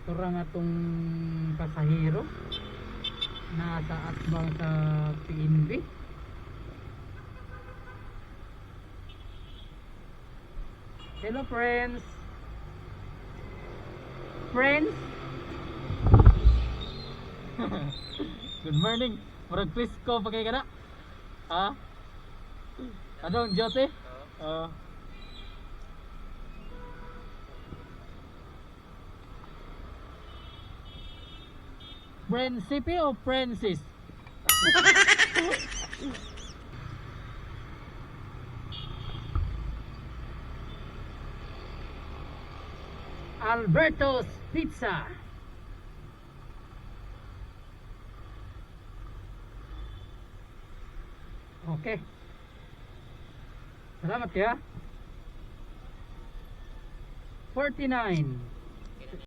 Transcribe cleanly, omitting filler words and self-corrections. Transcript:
Turang atong pasahero nasa atbang sa PNB. Hello, friends. Friends. Good morning. Murag presko pa kay kana. Ha? Anong duty? Prinsipe o Francis? Alberto's Pizza. Okay. Salamat kaya. 49.